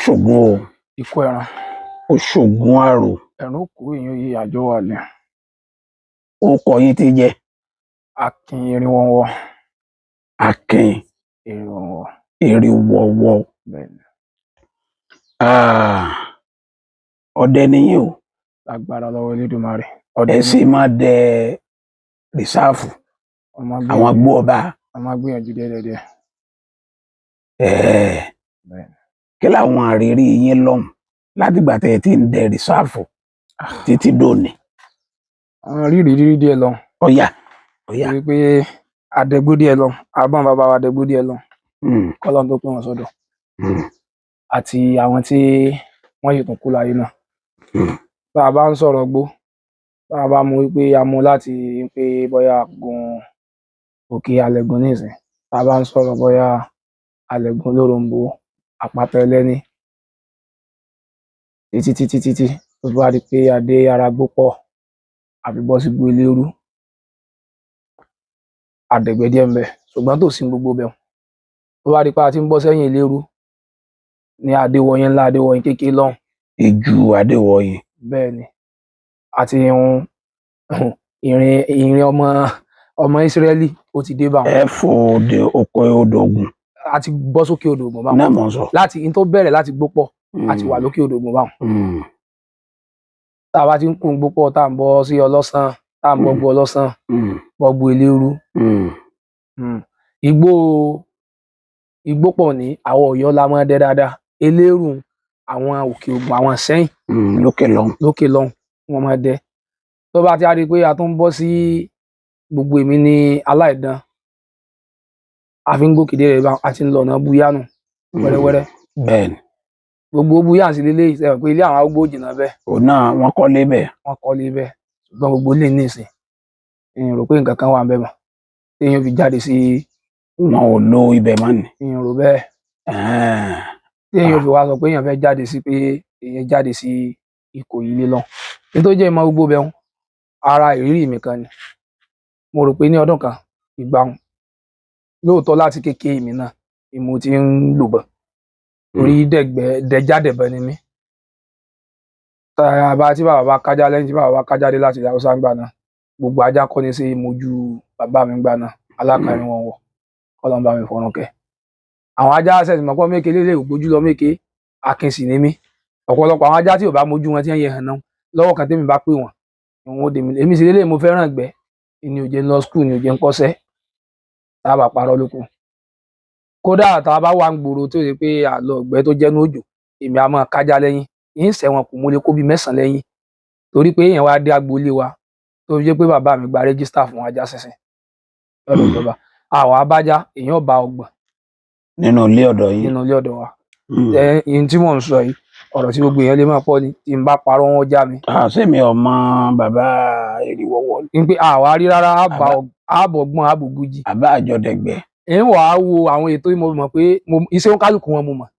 Ṣògùn o. Ikú ẹran. Ó ṣògùn àrò. Ẹran òkú èèyàn yìí àjọ wà ní. Ó kọ yín tí jẹ́? Akin Erinwọnwọ. Akin Erinwọnwọ. Erinwọwọ. Bẹ́ẹ̀ ni. Ah, ọdẹ nìyí o. Lágbára lọ́wọ́ Elédùmarè. Ẹ sì máa dẹ rìsáàfù àwọn gbó ọba. A máa gbìyànjú díẹ̀ díẹ̀. Ẹ̀ẹ́. Bẹ́ẹ̀ ni. Kí làwọn àrírí yín lọ́hùn látìgbà tẹ́ ẹ ti ń dẹ rìsáàfù títí dòní? Àwọn rírì rírí díẹ̀ lọ. Ọ̀yà ọ̀yà. Torí pé adẹgbó díẹ̀ lọ, àbọ̀n bàbá wa adẹgbó díẹ̀ lọ, kọ́lọ́n tó pín wọn sọ́dọ̀. Àti àwọn tí wọ́n yìí tún kú láyé náà. Tá a bá ń sọ̀rọ̀ gbó, tá a bá mú wípé a mú láti pé bóyá gun òkè Alẹ̀gùn nísìn, tá a bá ń sọ̀rọ̀ bóyá Alẹ̀gùn Olóròǹbó, Àpáta Ẹlẹ́ni, títí títí títí tó fi wá di pé a dé Aragbó pọ̀, àbí bọ́ sí Igbó Eléérú, àdẹ̀gbẹ́ díẹ̀ ńbẹ̀, ṣùgbọ́n tòsí gbogbo bẹ̀. Tó bá di pé a ti ń bọ́ sẹ́yìn Eléérú ní Adéwọyìn ńlá, Adéwọyìn kékeré lọ́hùn. Ìjú Adéwọyìn. Bẹ́ẹ̀ ni. Àti ìrìn ìrìn ìrìn ọmọ ọmọ Ísírẹ́lì ó ti dé báwọn. Ẹ fò òde oko odò Ògùn. A ti bọ́ sókè odò Ògùn báwọn. Náà mọ̀ ń sọ. Láti in tó bẹ̀rẹ̀ láti Gbópọ̀, a ti wà lókè odò Ògùn báwọn. Tá a bá ti ń kún Gbópọ̀, tá à ń bọ́ sí Ọlọ́sàn, tá à ń bọ́ gbó Ọlọ́sàn, bọ́ gbó Eléérú. Igbó Igbó pọ̀ ní àwọn Ọ̀yọ́ la máa ń dẹ dáadáa. Eléérú àwọn òkè Ògùn, àwọn Ìsẹ́yìn. Lókè lọ́hùn. Lókè lọ́hùn wọ́n máa dẹ. Tó bá ti á di pé a tún ń bọ́ sí gbogbo èmi ní Aláìdan, a fi ń gòkè díẹ̀ báwọn, a ti ń lọ ọ̀nà Búyánù wẹ́rẹ́wẹ́rẹ́. Bẹ́ẹ̀ ni. Gbogbo Búyánù sí leléyìí, ṣe mọ̀ pé ilé àwọn arúgbó ò jìnnà bẹ́ẹ̀. Òun náà wọ́n kọ́lé bẹ́ẹ̀. Wọ́n kọ́lé bẹ́ẹ̀, ṣùgbọ́n gbogbo ilé nísìn, n rò pé nǹkan kan wà ńbẹ̀ mọ́ téèyàn fi jáde sí. Wọn ò lo ibẹ̀ mọ́ ni. N rò bẹ́ẹ̀. Téèyàn fi wá sọ pé èèyàn fẹ́ jáde sí, pé èèyàn jáde sí Ìkòyí ilé lọ. Ní tó jẹ́ ìmọ̀ gbogbo bẹ́ẹ̀ hun, ara ìrírí mi kan ni. Mo rò pé ní ọdún kan ìgbà hun, lóòótọ́ láti kékeré mi náà ni mo ti ń lòbọ̀. Torí dẹ̀gbẹ́ dẹjádẹ̀bẹ̀ ni mí. Tá a bá tí bàbá bá kájá lẹ́yìn tí bàbá bá kájá dé láti ilẹ̀ Haúsá ńgbà náà, gbogbo ajá kọ́ ni sí mojú bàbá mi ńgbà náà, alákàrin wọn wọ̀, kọ́lọ́n bá mi fọ̀run kẹ́. Àwọn ajá ṣẹ̀ṣẹ̀ mọ̀ pé méke lélẹ̀ ògbójú lọ méke, akin sì ni mí. Ọ̀pọ̀lọpọ̀ àwọn ajá tí ò bá mojú wọn tí wọ́n yẹ hàn náà lọ́wọ́ kan tẹ́mi bá pè wọ́n, ìwọ̀n ó dè mí. Èmi sì lélẹ̀ mo fẹ́ràn ìgbẹ́, ìní ò jẹ́ ń lọ skul, ní ò jẹ́ ń kọ́ṣẹ́, tá a bá parọ́ lóko. Kódà tá a bá wà ń gbòòrò tó ṣe pé àlọ́ ọ̀gbẹ́ tó jẹ́nu òjò, èmi á máa kájá lẹ́yìn, ń sẹ́wọ̀n kù, mo lè kó bíi mẹ́sàn-án lẹ́yìn. Torí pé èèyàn wá dé agboolé wa tó fi jẹ́ pé bàbá mi gba rẹ́gísítà fún ajá sínsìn lọ́dọ̀ ìjọba. Àwa abájá èèyàn bá 30 Nínú ilé ọ̀dọ̀ yín. Nínú ilé ọ̀dọ̀ wa. Ẹ ihun tí mò ń sọ yìí, ọ̀rọ̀ tí gbogbo èèyàn lè máa pọ̀ ni, tí n bá parọ́ wọn já mi. Ṣé mi ò mọ bàbá Erinwọwọ? N pé àwa rí rárá, àbọ̀gbọ̀n àbògójì. Àbá àjọdẹgbẹ́. Ń wàá wo àwọn ètò yìí, mo mọ̀ pé iṣẹ́ òǹkálùkù wọn mo mọ̀.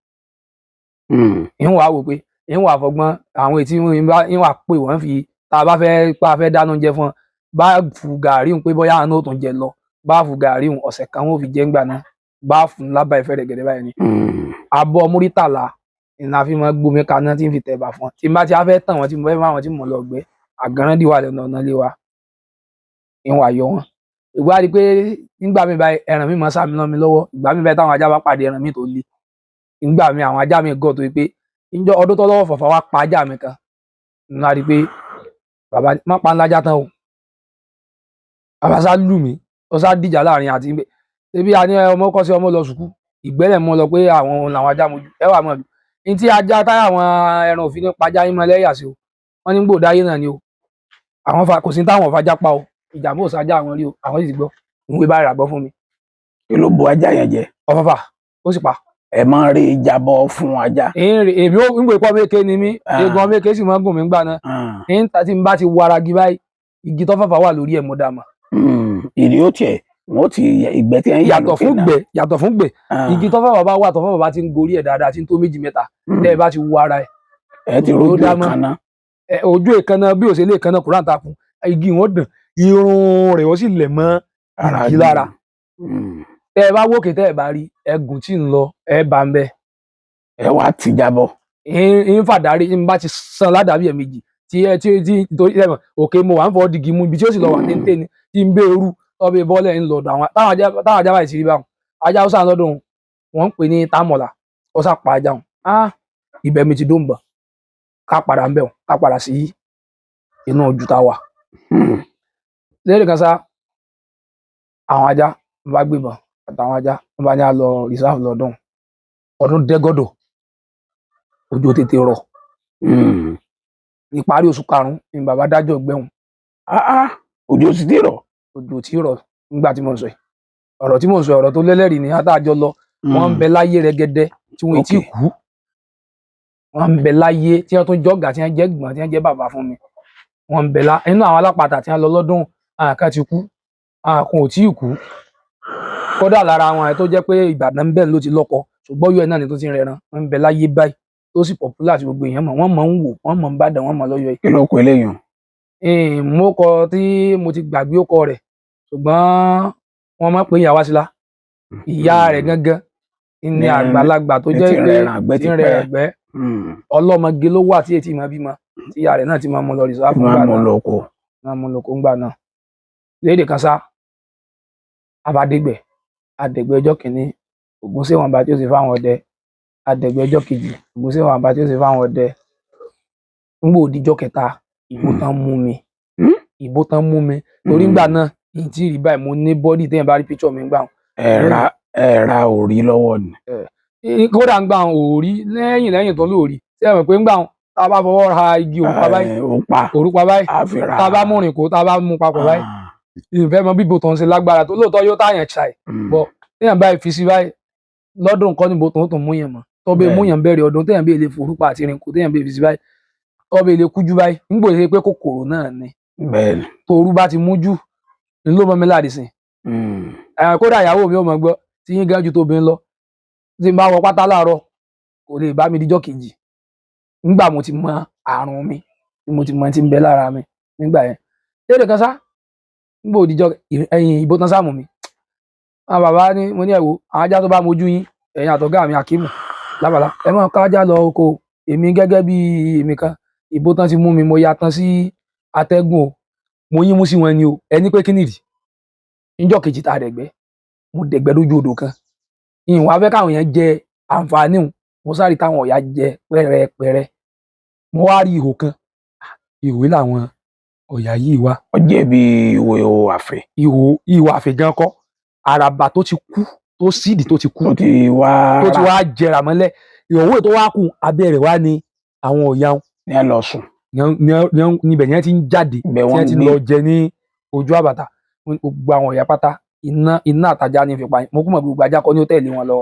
Ń wàá wò pé ń wàá fọgbọ́n àwọn ètí ń wàá pè wọ́n fi tá a bá fẹ́ pa fẹ́ dáná oúnjẹ fún wọn, bá fu gàárì ń pé bóyá àánú ò tún jẹ lọ, bá fu gàárì ń ọ̀sẹ̀ kan wọn ò fi jẹ ńgbà náà, bá fún lábà ìfẹ́ rẹ̀ gẹ̀dẹ̀ báyìí ni. Abọ́ múrítàlá ni a fi máa gbómi kaná tí ń fi tẹ̀bà fún wọn. Tí n bá ti á fẹ́ tàn wọ́n, tí mo fẹ́ fún àwọn tí mò ń lọ gbẹ́, àgànràndì wà lẹ́nu ọ̀nà ilé wa, ń wàá yọ wọ́n. Ìgbà di pé nígbà mi báyìí ẹran mi máa sá mi lọ́ mi lọ́wọ́, ìgbà mi báyìí táwọn ajá bá pàdé ẹran mi tó le, nígbà mi àwọn ajá mi gọ̀ tó pé níjọ́ ọdún tó lọ́wọ́ fọ̀fọ̀ wá pa ajá mi kan, ń rí i pé bàbá má pa ńlá ajá tán o. Bàbá sá lù mí, ó sá dìjà láàrin àti pé ṣebí a ní ọmọ kọ́ sí ọmọ lọ sùkú, ìgbẹ́lẹ̀ mọ́ lọ pé àwọn làwọn ajá mojú ẹ wà mọ́ mi. Ní tí ajá táyà àwọn ẹran òfin ní pajá yín mọ́ lẹ́yà sí o, wọ́n ní gbòdáyé náà ni o. Àwọn fa kò sí táwọn fajá pa o, ìjàmbá ò sájà àwọn rí o, àwọn sì ti gbọ́, ìwé bá rà gbọ́ fún mi. Kí ló bu ajá yẹn jẹ? Ọ̀fàfà ó sì pa. Ẹ máa rí ìjábọ̀ fún ajá. Èmi ò ń gbé pọ́ méke ni mí, eegun ọmọ méke sì máa ń gùn mí gbà náà. Ń ta tí n bá ti wọ ara igi báyìí, igi tó fàfà wà lórí ẹ̀ mo dà mọ̀. Ìdí ó tiẹ̀ wọ́n ti ìgbẹ́ tí ń yà Yàtọ̀ lókè fún náà. gbẹ̀, yàtọ̀ fún gbẹ̀, igi tó fàfà bá wà, tó fàfà bá ti ń gorí ẹ̀ dáadáa, tí ń tó méjì mẹ́ta, tẹ́ ẹ bá ti wọ ara ẹ̀. Ẹ ti rójú èékánná. Ojú èékánná bí òṣèlú èékánná kúrò àǹtakùn, igi wọn dùn, irun rẹ̀ ó sì lẹ̀ mọ́ igi lára. Tẹ́ ẹ bá wòkè, tẹ́ ẹ bá rí ẹgùn tí ń lọ, ẹ bá ń bẹ. Ẹ wá ti jábọ́. Ń fàdárí ń bá ti san ládàbí ẹ̀ méjì tí ẹ tí tí torí ẹ mọ̀ òkè mo wà ń fọ dìgì mú ibi tí ó sì lọ wà téńté ni tí ń bẹ eru tọ́bí bọ́lẹ̀ ń lọ́dọ̀ àwọn táwọn ajá báyìí ti rí báwọn ajá ó sàn lọ́dọ̀ wọn ń pè ní támọ̀là, ó sà pa ajá wọn. Ah, ibẹ̀ mi ti dó ń bọ̀, ká padà ń bẹ̀ wọn, ká padà sí inú ojú tá a wà. Lẹ́yìn kan sá, àwọn ajá ń bá gbébọn àtàwọn ajá ń bá ní a lọ reserve lọ́dún ọdún dẹ́gọ́dọ̀, òjò tètè rọ̀. Ìparí oṣù karùn-ún ni bàbá dájọ́ gbẹ̀hùn. Ah, ah, òjò sì ti rọ̀. Òjò tí rọ̀ nígbà tí mo ń sọ yìí, ọ̀rọ̀ tí mo ń sọ yìí, ọ̀rọ̀ tó lẹ́lẹ́rìí ni àtàjọ lọ. Wọ́n ń bẹ láyé rẹ́gẹ́dẹ́ tí wọ́n ti kú, wọ́n ń bẹ láyé tí wọ́n tún jọ́gà, tí wọ́n jẹ́ gbọ̀n, tí wọ́n jẹ́ bàbá fún mi. Wọ́n ń bẹ lá inú àwọn alápatà tí wọ́n lọ lọ́dún. Àwọn kan ti kú, àwọn kan ò tí ì kú. Kódà lára àwọn ẹ̀ tó jẹ́ pé Ìbàdàn ń bẹ ló ti lọ́kọ, ṣùgbọ́n yóò náà ni tó ti ń rẹran. Wọ́n ń bẹ láyé báyìí tó sì popular tí gbogbo èèyàn mọ̀, wọ́n mọ̀ ń wò, wọ́n mọ̀ ń bàdàn, wọ́n mọ̀ lọ́yọ̀ yìí. Kí ló kọ eléyìí? Mo kọ tí mo ti gbàgbé ó kọ rẹ̀, ṣùgbọ́n wọ́n máa ń pè é ìyá Wásílà. Ìyá rẹ̀ gangan ní àgbàlagbà tó ní jẹ́ ti ń pé rẹran àgbẹ̀ tí ti ń pẹ́. rẹran àgbẹ̀. Ọlọ́mọge ló wà tí ètí máa bímọ, tí ìyá rẹ̀ náà ti máa mú lọ rìsáàfù Máa ńgbà mú náà. lọ oko. Máa mú lọ kó ńgbà náà. Lédè kan sá, abadégbẹ̀ adẹ̀gbẹ́ ọjọ́ kìíní, ògùn ṣèwọ̀n bá tí ó sì fáwọn ọdẹ. Adẹ̀gbẹ́ ọjọ́ kejì, ògùn ṣèwọ̀n bá tí ó sì fáwọn ọdẹ. Ńgbò òdìjọ́ kẹta, ìbò tán mú mi. Ìbò tán mú mi torí ńgbà náà ní tí rí báyìí, mo ní body téèyàn bá rí píṣọ̀ mi ńgbà wọn. Ẹ ra òrí lọ́wọ́ ni. Kódà ńgbà wọn ò rí lẹ́yìn lẹ́yìn tó lóòrí tí ẹ mọ̀ pé ńgbà wọn tá a bá fọwọ́ ra igi òrùpa báyìí, Ẹ, ó pa òrùpa báyìí, á fi ra. tá a bá mú rìn kó tá a bá mú papọ̀ báyìí, ìfẹ́ mọ bíbo tó ń ṣe lágbára tó lóòótọ́ yóò táyàn ṣàì bọ̀ téèyàn báyìí fi sí báyìí lọ́dún nǹkan níbo tó ń tún mú yàn mọ́ tó bẹ́ẹ̀ mú yàn bẹ̀rẹ̀ ọdún téèyàn bẹ́ẹ̀ lè forúpa àti rìn kó téèyàn bẹ́ẹ̀ fi sí báyìí tó bẹ́ẹ̀ lè kújú báyìí nígbò ṣe pé kòkòrò náà ni. Bẹ́ẹ̀ni. Torú bá ti mú jù ní ló mọ mi láàdì sìn. Kódà ìyàwó mi ò mọ̀ gbọ́ tí yín gan ju tóbi ń lọ, tí n bá wọ pátá láàárọ̀ kò lè bá mi díjọ́ kejì nígbà mo ti mọ àrùn mi, tí mo ti mọ tí ń bẹ lára mi nígbà yẹn. Lédè kan sá, nígbà òdìjọ́ ẹ̀yìn ìbò tán sáàmù mi, àwọn bàbá ní mo ní ẹ wò, àwọn ajá tó bá mojú yín, ẹ̀yin àtọ̀gá mi Akíìmù lábàlá, ẹ máa ká ajá lọ oko. Èmi gẹ́gẹ́ bí èmi kan, ìbò tán ti mú mi, mo ya tán sí atẹ́gùn o, mo yín mú sí wọn ni o. Ẹni pé kí nìdí níjọ́ kejì tá a dẹ̀gbẹ́, mo dẹ̀gbẹ́ lójú odò kan, ìwọ̀n afẹ́ káwọn èèyàn jẹ àǹfààní òun, mo sáré táwọn ọ̀yà jẹ pẹ́rẹpẹ́rẹ. Mo wá rí ihò kan, ihò yìí làwọn ọ̀yà yìí wá. Ó jẹ́ bí ìwé o àfẹ́. Ihò àfẹ́gán kọ́, àràbà tó ti kú, tó síìdì tó ti kú, tó ti wá tó ti wá jẹrà mọ́lẹ̀, ìhòòhò tó wá kù abẹ́ rẹ̀ wá ní àwọn ọ̀yà wọn ní ẹ lọ sùn. Níbẹ̀ ni wọ́n ti ń jáde Ibẹ̀ tí wọ́n wọ́n ti ń gbé. lọ jẹ ní ojú àbàtà. Gbogbo àwọn ọ̀yà pátá, iná iná àtajà ní fi pa yín. Mo kú mọ̀ pé gbogbo ajá kọ́ ní ó tẹ̀lé wọn lọ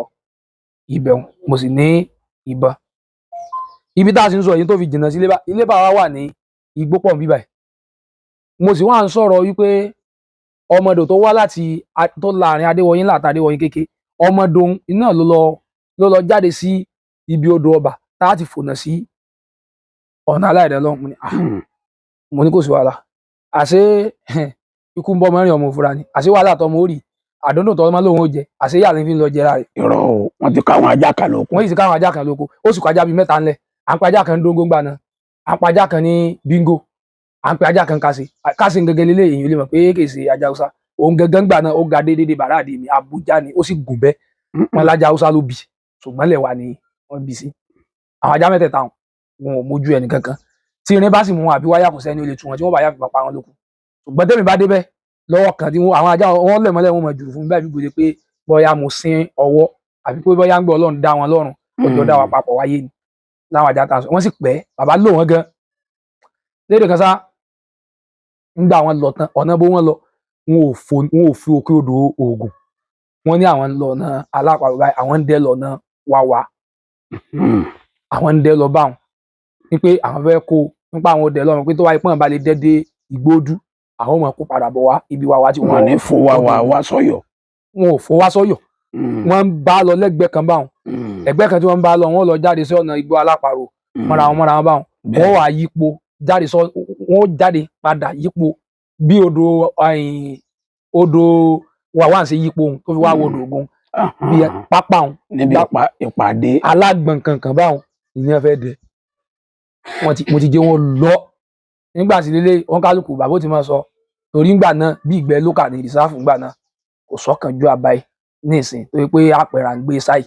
ibẹ̀ wọn. Mo sì ní ìbọn. Ibi tá a sì ń sọ yìí tó fi jìnnà sí ilé bá wa wà ní igbó pọ̀ bíbáyìí. Mo sì wá ń sọ̀rọ̀ wípé ọmọdé tó wá láti tó láàrin Adéwọyìn láti Adéwọyìn kéke, ọmọdé náà ló lọ jáde sí ibi odò ọba tá a ti fònà sí ọ̀nà aláìdẹ lọ́hùn. Mo ní, ah, mo ní kò sí wàhálà. Àṣé ikú ń bọ́ mọ́rin ọmọ òfurá ni, àṣé wàhálà tọmọ ó rí àdóńdò tọmọ lòun ó jẹ, àṣé yàrá ní fi ń lọ jẹra rẹ̀. Irọ́ o, wọ́n ti káwọn ajá kan lóko. Wọ́n sì ti káwọn ajá kan lóko, ó sì kó ajá bíi mẹ́ta ńlẹ̀. À ń pe ajá kan ní dóngó ńgbà náà, à ń pe ajá kan ní bíngò, à ń pe ajá kan kásì kásì gẹ́gẹ́ lélẹ̀. Èyàn lè mọ̀ pé kì í ṣe ajá Haúsá òun gẹ́gẹ́ ńgbà náà. Ó ga déédéé bàrá àdì mi Àbújá ni, ó sì gùn bẹ́ẹ̀. Wọn lájà Haúsá ló bí, ṣùgbọ́n lẹ̀ wà ní wọ́n bí sí. Àwọn ajá mẹ́tẹ̀ẹ̀ta wọn ò mójú ẹnì kankan. Tí irin bá sì mú wọn àbí wáyà, kò sẹ́ni ó lè tú wọn tí wọ́n bá yà fi pa wọn lóko. Ṣùgbọ́n tẹ́mi bá débẹ̀ lọ́wọ́ kan tí àwọn ajá wọn lẹ̀ mọ́lẹ̀, wọn mọ̀ jùlọ fún mi báyìí bí gbòde pé bóyá mo sín ọwọ́ àbí pé bóyá ń gbọ́ Ọlọ́run dá wọn lọ́rùn, ọjọ́ dá wa papọ̀ wáyé ni láwọn ajá tá a sọ. Wọ́n sì pẹ́ bàbá lò wọ́n gan lédè kan sá. Ńgbà wọn lọ tán, ọ̀nà bó wọn lọ, wọn ò fi òkè odò Ògùn. Wọn ní àwọn ń lọ ọ̀nà alápàrọ̀ báyìí, àwọn ń dẹ́ lọ ọ̀nà wàwà, àwọn ń dẹ́ lọ báwọn ní pé àwọn fẹ́ kó nípa àwọn ọdẹ lọ́rùn pé tó wáyé pọ́n bá lè dẹ́ dé Igbódú, àwọn ọmọ kó padà bọ̀ wá ibi wàwà tí wọn wọ́n ní fún wa wà wá sọ́yọ́. Wọn ò fò wá sọ́yọ̀. Wọ́n ń bá lọ lẹ́gbẹ̀ẹ́ kan báwọn, ẹgbẹ́ kan tí wọ́n ń bá lọ, wọ́n lọ jáde sí ọ̀nà igbó alápàrọ̀ mọ́ra wọn mọ́ra wọn báwọn. Wọ́n wà yípo jáde sọ, wọ́n jáde padà yípo bí odò odò wà wá ń ṣe yípo ohun tó fi wá wo odò Ògùn. Bí pápá òun Níbi ìpàdé. Alágbọ̀n kankan báwọn ìyẹn fẹ́ dẹ wọ́n ti, mo ti jẹ́ wọn lọ nígbà tí lélẹ̀ wọn kálukú bàbá ó ti máa sọ, torí ńgbà náà bí ìgbẹ́ lókà ní reserve ńgbà náà, kò sọ́kàn ju àbáyé ní ìsìn tó yẹ pé àpẹẹrẹ à ń gbé sáì.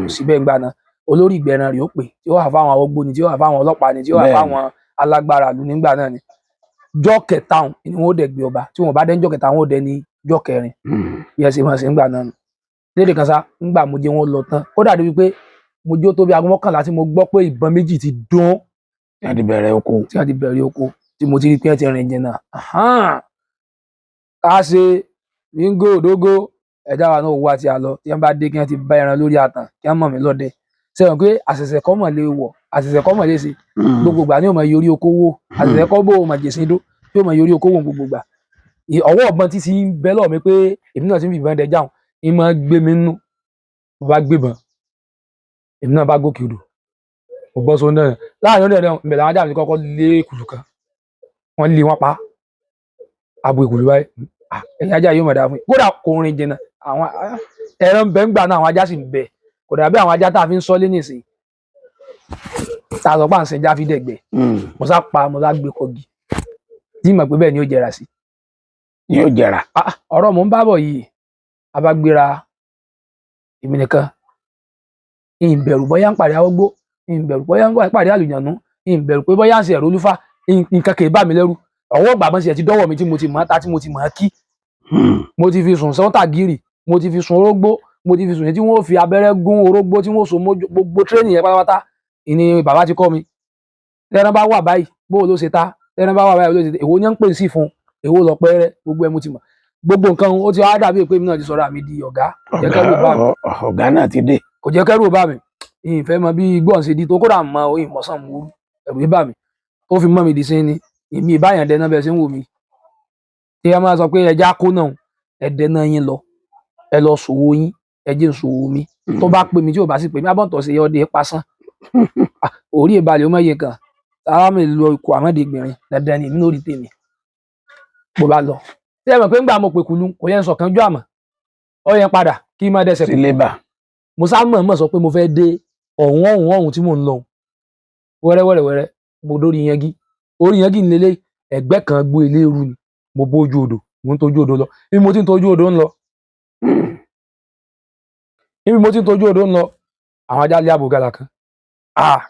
Kò síbẹ̀ ńgbà náà, olórí ìgbẹ̀ran rẹ̀ ó pè tí ó wà fáwọn awọ́gbóni, tí ó wà fáwọn ọlọ́pàá ni, tí ó wà fáwọn alágbára ìlú nígbà náà ni. Jọ́ kẹta òun ni wọn ó dẹ̀ gbé ọba, tí wọn bá dé jọ́ kẹta, wọn ó dẹ̀ ní jọ́ kẹrin. Bí ẹ ṣe máa ṣe ńgbà náà nù. Lédè kan sá, ńgbà mo jẹ́ wọn lọ tán, ó dàbí wípé mo jó tó bí aago 11 tí mo gbọ́ pé ìbọn 2 ti dún. Wọ́n ti bẹ̀rẹ̀ oko. Tí wọ́n ti bẹ̀rẹ̀ oko, tí mo ti rí pé wọ́n ti rìn jìnnà. Ká ṣe bíngò dógó, ẹ̀dá wa náà wá tí a lọ, tí wọ́n bá dé kí wọ́n ti bá ẹran lórí àtàn, kí wọ́n mọ̀ mí lọ́dẹ. Sẹ́wọ̀n pé àṣẹ̀ṣẹ̀ kọ́ mọ̀ lè wọ̀, àṣẹ̀ṣẹ̀ kọ́ mọ̀ lè ṣe. Gbogbo ìgbà ni yóò máa yorí oko wò, àṣẹ̀ṣẹ̀ kọ́ bó o mọ̀ jèsìn dó, yóò máa yorí oko wò gbogbo ìgbà. Ọwọ́ ọ̀bọ̀n tí ti ń bẹ lọ́wọ́ mi pé èmi náà ti ń fi ìbọn dẹjà hùn, ń máa gbé mi nú. Mo bá gbébọn, èmi náà bá gòkè odò, mo bọ́ sórí náà. Láàárín ọdún ẹ̀rọ ìbẹ̀rẹ̀, àwọn ajá mi kọ́kọ́ lé èkùlù kan, wọ́n lé wọn pa. Abo èkùlù báyìí, ẹ̀yin ajá yóò mọ̀ dáa fún yín. Kódà kò rìn jìnnà, àwọn ẹran ń bẹ ńgbà náà, àwọn ajá sì ń bẹ. Kò dàbí àwọn ajá tá a fi ń sọ́lé nísìnyí, tá a sọ pé à ń sin ajá fi dẹ̀gbẹ́. Mo sá pa, mo sá gbé kọgi tí mọ̀ pé bẹ́ẹ̀ ni ó jẹrà sí. Yóò jẹrà. Ọ̀rọ̀ mò ń bá bọ̀ yìí, a bá gbéra, èmi nìkan, ìbẹ̀rù bóyá ń pàdé awọ́gbó, ìbẹ̀rù bóyá ń pàdé àlùjànnú, ìbẹ̀rù pé bóyá ń ṣe ẹ̀rọ olúfà, nǹkan kì í bà mí lẹ́rù. Ọwọ́ ìgbà bọ́n ṣe ti dọ́wọ́ mi tí mo ti mọ̀ ọ́ ta, tí mo ti mọ̀ ọ́ kí. Mo ti fi sùn sọ́tà gírì, mo ti fi sùn orógbó, mo ti fi sùn tí wọ́n fi abẹ́rẹ́ gún orógbó tí wọ́n so mójú, gbogbo training yẹn pátápátá ìní bàbá ti kọ́ mi. Tẹ́ran bá wà báyìí, bó ló ṣe ta, tẹ́ran bá wà báyìí, bó ló ṣe ta, èwo ni wọ́n ń pè sí fún, èwo lọ pẹ́rẹ́, gbogbo ẹ̀ mo ti mọ̀. Gbogbo nǹkan ó ti wá dàbí pé èmi náà ti sọ̀rọ̀ àmì di ọ̀gá. Ọ̀gá náà ti dé. Kò jẹ́ kẹ́rù bà mí. Ìfẹ́ mọ bí igbó ọ̀hún ṣe di tó, kódà mọ ìmọ̀sán mú ẹ̀rù bà mí. Tó fi mọ́ mi di sí ni, èmi ìbáyàn dẹ́nà bẹ́ẹ̀ ṣe ń wò mí. Tí ẹ máa sọ pé ẹja kó náà, ẹ dẹ́nà yín lọ, ẹ lọ sòwò yín, ẹ jẹ́ ń sòwò mi. Tó bá pè mí, tí ò bá sì pè mí, abọ́ǹtọ̀ ṣe ọdẹ pasán. Orí ìbalẹ̀ ó mọ̀ye kan. Ara mi lọ ikọ̀ àmọ́dégbìnrin, dandan ni èmi lórí tèmi. Bó bá lọ. Tí ẹ mọ̀ pé ńgbà mo pè kùlú, kò yẹ ń sọ̀kan jù àmọ́. Ó yẹn padà kí n má dẹ́sẹ̀ sí lébà. Mo sá mọ̀ọ́mọ̀ sọ pé mo fẹ́ dé ọ̀hún ọ̀hún ọ̀hún tí mò ń lọ. Wẹ́rẹ́ wẹ́rẹ́ wẹ́rẹ́, mo dórí yangi. Orí yangi ń lélẹ̀, ẹ̀gbẹ́ kan gbó eléérú ni. Mo bójú odò, mo ń tọ́jú odò lọ. Bí mo ti ń tọ́jú odò ń lọ. Níbi mo ti ń tọ́jú odò ń lọ, àwọn ajá lé àbògalà kan.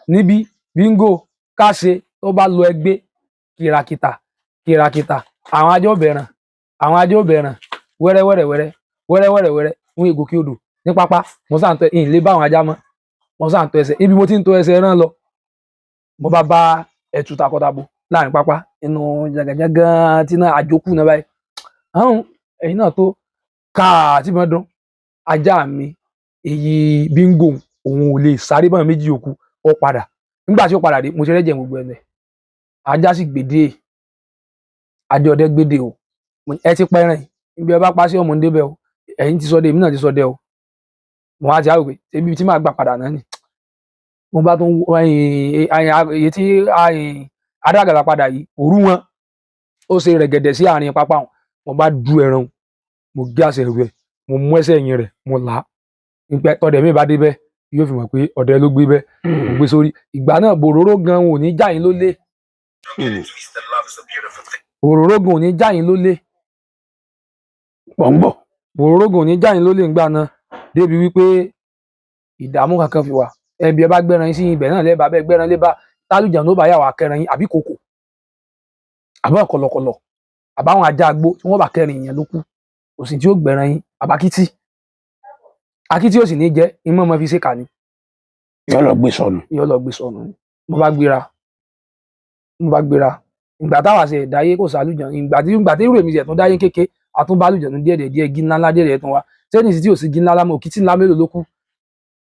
Níbi bíngò káṣe tó bá lọ ẹgbẹ́ kìràkìtà kìràkìtà, àwọn ajá ò bẹ̀ràn, àwọn ajá ò bẹ̀ràn, wẹ́rẹ́ wẹ́rẹ́ wẹ́rẹ́ wẹ́rẹ́ wẹ́rẹ́ wẹ́rẹ́, ń gòkè odò ní pápá. Mo sá ń tẹ ìyìn lé bá àwọn ajá mọ́, mo sá ń tọ ẹsẹ̀. Ibi mo ti ń tọ ẹsẹ̀ rán lọ, mo bá bá ẹtu takọtabo láàrin pápá inú jàgàjàgàn tí náà àjókù náà báyìí. Àwọn ẹ̀yin náà tó káà tí mo dún ajá mi, èyí bíngò òun ò lè sáré bá méjì òkú, ó padà. Nígbà tí ó padà dé, mo ti rẹ́jẹ̀ gbogbo ẹnu ẹ̀. Ajá sì gbèdé, ajá ọdẹ gbèdé o. Ẹ ti pẹ́ràn yìí, ibi ẹ bá pa sí ọmọ ń débẹ̀ o, ẹ̀yin ti sọdẹ, èmi náà ti sọdẹ o. Mo wá ti á rò pé ebi tí màá gbà padà náà ni. Mo bá tún èyí tí adágàlà padà yìí, òru wọn ó ṣe rẹ̀gẹ̀dẹ̀ sí àárín pápá wọn. Mo bá du ẹran, mo gé àṣẹ rẹ̀, mo mú ẹsẹ̀ ẹ̀yìn rẹ̀, mo là á. Nígbà tọdẹ mi bá dé bẹ́ẹ̀, yóò fi mọ̀ pé ọdẹ ló gbé bẹ́ẹ̀. Mo gbé sórí. Ìgbà náà bòróró gan ò ní já yín lólè. Bòróró gan ò ní já yín lólè. Pọ̀ngbọ̀. Bòróró gan ò ní já yín lólè ńgbà náà. Débi wípé ìdààmú kankan fi wà. Ẹbí ẹ bá gbẹ́ran yín sí ibẹ̀ náà lẹ́bàá bẹ́ẹ̀ gbẹ́ran lé bá tálùjà ló bá yà wá kẹran yín, àbí kòkò, àbá kọ̀lọ̀kọ̀lọ̀, àbáwọn ajá agbó tí wọ́n bá kẹrin yẹn ló kú. Kò sì tí ó gbẹ́ran yín, àbákítí. Akítí ò sì ní jẹ́, imú ọmọ fi ṣe kà ní. Yóò lọ gbé sọnù. Yóò lọ gbé sọnù. Mo bá gbéra. Mo bá gbéra. Ìgbà táwa ṣe ìdáyé kò sálùjàn. Ìgbà tí irú èmi ṣe tún dáyé kéke, a tún bá lùjàn díẹ̀ díẹ̀ díẹ̀, gí ńlá ńlá díẹ̀ díẹ̀ tún wá. Sẹ́ni sì tí ò sí gí ńlá ńlá mọ́, òkìtì ńlá mélòó ló kú.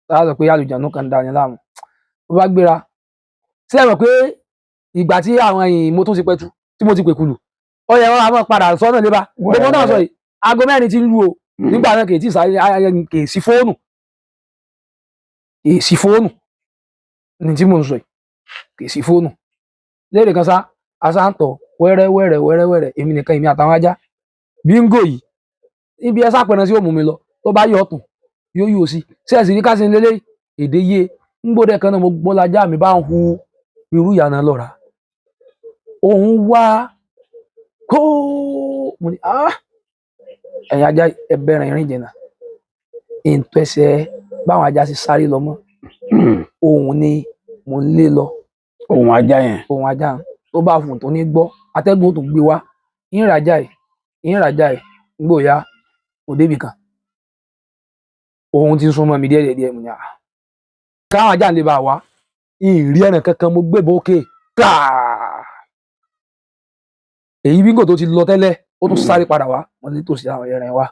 Táwa sọ pé àlùjànnú kan ń dani láàmú. Mo bá gbéra. Ṣé ẹ mọ̀ pé ìgbà tí àwọn ẹ̀yìn mo tún ti pẹ̀tù, tí mo ti pèkùlù, ó yẹ wọ́n á máa padà sọ́nà lébà. Gbogbo náà sọ yìí, aago 4 ti ń lù o. Nígbà náà kì í tí sáré, kì í sí fóònù. Kì í sí fóònù. Ní tí mò ń sọ yìí, kì í sí fóònù. Léèrè kan sá, a sá ń tọ̀ wẹ́rẹ́ wẹ́rẹ́ wẹ́rẹ́ wẹ́rẹ́, èmi nìkan, èmi àtàwọn ajá. Bíngò yìí, ibi ẹ sápẹran sí ó mú mi lọ, tó bá yọ ọ̀tún, Yóò yóò sí sẹ́ẹ̀sì ní káṣí lélẹ̀ èdè yé ń gbọ́dọ̀ kan náà. Mo gbọ́ lajá mi bá ń hu irú ìyànà lọ́ra òun wá kó mo ní, ah, ẹ̀yin ajá, ẹ bẹ̀rẹ̀ ìrìn jìnnà ìtẹ̀sẹ̀ báwọn ajá ṣe sáré lọ mọ́. Òun ni mo ń lé lọ. Ohun ajá yẹn. Ohun ajá tó bá fún tó ní gbọ́, atẹ́gùn tó gbé wá ìrìnàjà ẹ̀ ìrìnàjà ẹ̀ gbòòyà kò débì kan. Ohun tí ń súnmọ́ mi díẹ̀ díẹ̀. Mo ní, àá, káwọn ajá lè bá wa ìrì ẹran kankan. Mo gbé bókè káà, èyí bíngò tó ti lọ tẹ́lẹ̀, ó tún sáré padà wá. Wọ́n ní tòsí àwọn ẹran wa.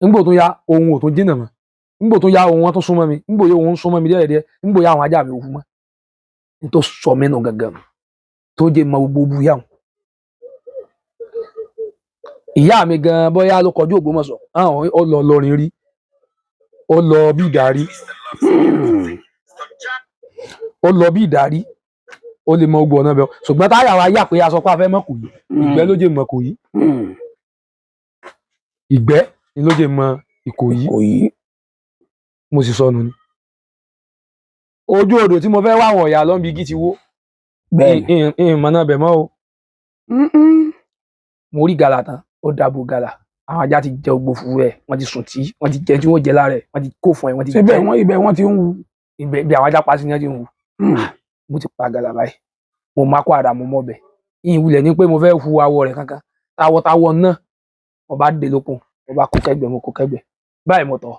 Nígbò tó yá, ohun ò tún jìnnà mọ́. Nígbò tó yá, ohun wọn tún súnmọ́ mi. Nígbò yá, ohun súnmọ́ mi díẹ̀ díẹ̀. Nígbò yá, àwọn ajá mi ò hu mọ́. Ní tó sọ mí nù gangan nù, tó jẹ́ mọ gbogbo búyà wọn. Ìyá mi gan bóyá ló kọjú Ògbómọ̀ṣọ́, àwọn ó lọ lọrin rí, ó lọ bí ìdarí, ó lọ bí ìdarí, ó lè mọ gbogbo ọ̀nà bẹ́ẹ̀. Ṣùgbọ́n táyà wa yà pé aṣọ pa fẹ́ mọ̀ kò yí, ìgbẹ́ ló jẹ́ mọ̀ kò yí. Ìgbẹ́ ni ló jẹ́ mọ̀ Ìkòyí. Kò yí. Mo sì sọnù ni ojú odò tí mo fẹ́ wá. Àwọn ọ̀yà lọ́nbi igi ti wó. Bẹ́ẹ̀ni. Ìmọ̀ náà bẹ̀ mọ́ o. Mo rí gàlà tán, ó dàbò gàlà, àwọn ajá ti jẹ gbogbo fún ẹ, wọ́n ti sùn tí wọ́n ti jẹ tí wọ́n jẹ lára ẹ, wọ́n ti kó fún ẹ, wọ́n ti Síbẹ̀ jẹ. wọ́n ibẹ̀ wọ́n ti ń wu. Ibẹ̀ bí àwọn ajá pa sí ni wọ́n ti ń hu. Mo ti pa gàlà báyìí, mo máa kó àdá, mo mọ̀ bẹ̀ yìí wulẹ̀ ní pé mo fẹ́ hu awọ rẹ̀ kankan tawọ́tawọ́ náà. Mo bá dé lókun, mo bá kó kẹ́gbẹ́, mo kó kẹ́gbẹ́ báyìí, mo tọ̀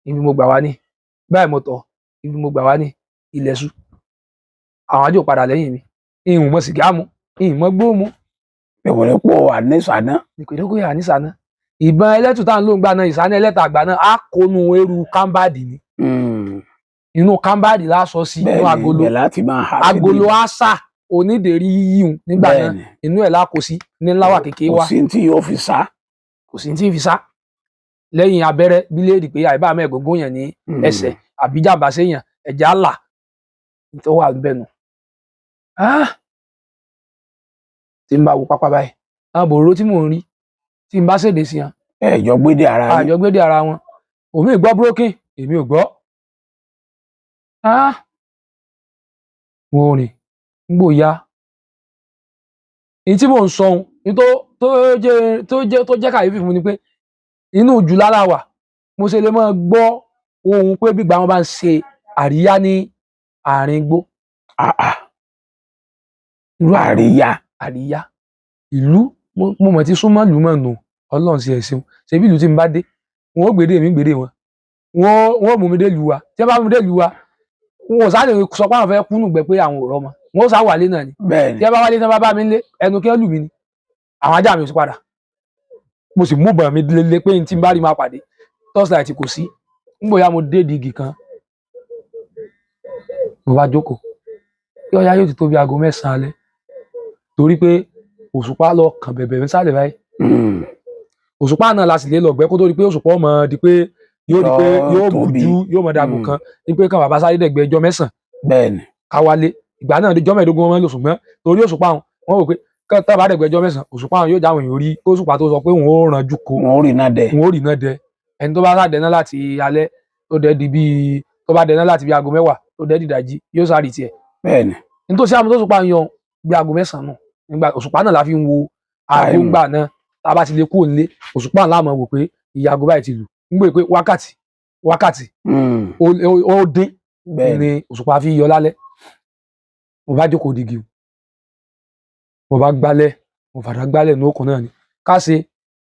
ibi mo gbà wá ní báyìí, mo tọ̀ ibi mo gbà wá ní ilẹ̀ ṣú. Àwọn àjò padà lẹ́yìn mi, ìhùn mọ sìgá mu, ìhùn mọ gbó mu. Ìwọ̀n pọ̀ àníṣàná. Ìpínlẹ̀ àníṣàná ìbọn ẹlẹ́tù tá à ń lò ń gbà náà, ìsáná ẹlẹ́ta àgbà náà, á kónú eru kámbáàdì ni. Inú kámbáàdì lásọ sí inú Bẹ́ẹ̀ni. agolo. Ibẹ̀ láti máa ha síbi. Agolo àṣà onídèrí yíyún nígbà náà. Inú ẹ̀ lákò sí ní ńláwà kékeré Kò wa. sí tí yóò fi sá. Kò sí tí ń fi sá lẹ́yìn abẹ́rẹ́ bíléèdì pé àìbá mẹ́ẹ̀ẹ́dógún yẹn ní ẹsẹ̀ àbí jàǹbá séèyàn ẹ̀jẹ̀ á là tó wà níbẹ̀ nù. Ah! Tí n bá wo pápá báyìí, àwọn bòróró tí mò ń rí, tí n bá ṣèdè sí wọn. Ẹ jọ gbédè ara yín. Àjọgbédè ara wọn, òmí gbọ́ broken, èmi ò gbọ́. Ah! Mo rìn ń gbò ya èyí tí mò ń sọ ohun ní tó jẹ́ kàyéfì fún mi ni pé inú jùlá la wà, mo ṣe lè máa gbọ́ ohun pé bí ìgbà wọn bá ń ṣe àríyá ní àárín igbó. Ah, ah, Irú àríyá. Àríyá ìlú, mo mọ̀ tí súnmọ́ ìlú mọ̀ nù. Ọlọ́run sí ẹ̀ ṣeun. Ṣebí ìlú tí n bá dé, wọn ó gbèdé mi, gbèdé wọn, wọn ó mú mi dé ìlú wa. Tí wọn bá mú mi dé ìlú wa, wọn ò sá lè sọ pé àwọn fẹ́ kúnnù gbẹ pé àwọn ò rọmọ, wọn ó sá wálé náà ni. Tí wọn bá wálé, tí wọn bá bá mi lé ẹnu kí wọn lù mí ni. Àwọn ajá mi ò sí padà, mo sì mú bọ̀ mi lélẹ̀ pé n tí n bá rí máa pàdé. Torchlight kò sí. Ń bóyá mo dé di igi kan, mo bá jókòó kí ọya yóò ti tó bí aago 9 alẹ́, torí pé òṣùpá lọ kàn bẹ̀bẹ̀ nísàlẹ̀ báyìí. Òṣùpá náà la sì lè lọ̀gbẹ́ kó tó di pé òṣùpá ọmọ di pé yóò di pé Yóò yóò tóbi. bùjú, yóò mọ dàgbò kan ní pé kàn bàbá sáré dẹ̀gbẹ́ ẹjọ́ 9 ká wálé. Ìgbà náà ọjọ́ 15 wọn máa ń lò, ṣùgbọ́n torí òṣùpá wọn, wọ́n wò pé tá bá dẹ̀gbẹ́ ẹjọ́ 9, òṣùpá wọn yóò jáwọn èèyàn rí kó òṣùpá tó sọ pé òun ó ranjú ko. Wọn ò rí iná dẹ. Òun ó rí iná dẹ. Ẹni tó bá sá dẹná láti alẹ́ tó dẹ di bíi, tó bá dẹná láti bí aago 10 tó dẹ dìdàjí, yóò sáré tiẹ̀. Nítòsí àmọ́ tó òṣùpá ń yọ bí aago 9 nù nígbà òṣùpá náà la fi ń wo aago. Táìmù. Ńgbà náà tá a bá ti lè kúrò nílé, òṣùpá ńlá mọ̀ wò pé iye aago báyìí ti lù ń gbé pé wákàtí wákàtí ó dín ni òṣùpá fi yọ lálẹ́. Mo bá jókòó digi o, mo bá gbálẹ̀, mo fàdá gbálẹ̀ ní okùn náà ni ká ṣe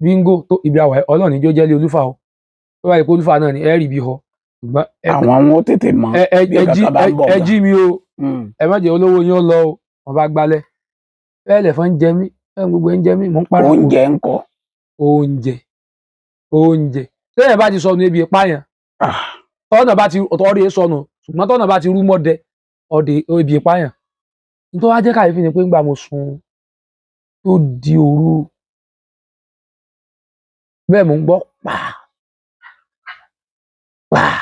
bíngò tó ibi àwà. Ọlọ́run ní jó jẹ́lé olúfà o. Tó bá yẹ kó olúfà náà ni ẹ rí ibi họ, ṣùgbọ́n Àwọn àwọn ó tètè mọ̀ ẹ bí ẹ jí kankan bá ń bọ̀ ẹ gan. jí mi o. Ẹ má jẹ́ olówó yín ó lọ o. Mo bá gbálẹ̀ bẹ́ẹ̀, lẹ̀fọn ń jẹ mí, bẹ́ẹ̀ gbogbo ẹ̀ ń jẹ mí, mò ń para. Oúnjẹ ń kọ́? Oúnjẹ, oúnjẹ, téèyàn bá ti sọnù, ebi ìpáyàn. Tọ́nà bá ti ọ̀rẹ́ sọnù, ṣùgbọ́n tọ́nà bá ti rú mọ́dẹ ọdẹ, ebi ìpáyàn. Nítorí wá jẹ́ kàyéfì ni pé ńgbà mo sùn tó di òru bẹ́ẹ̀, mò ń gbọ́ pàà pàà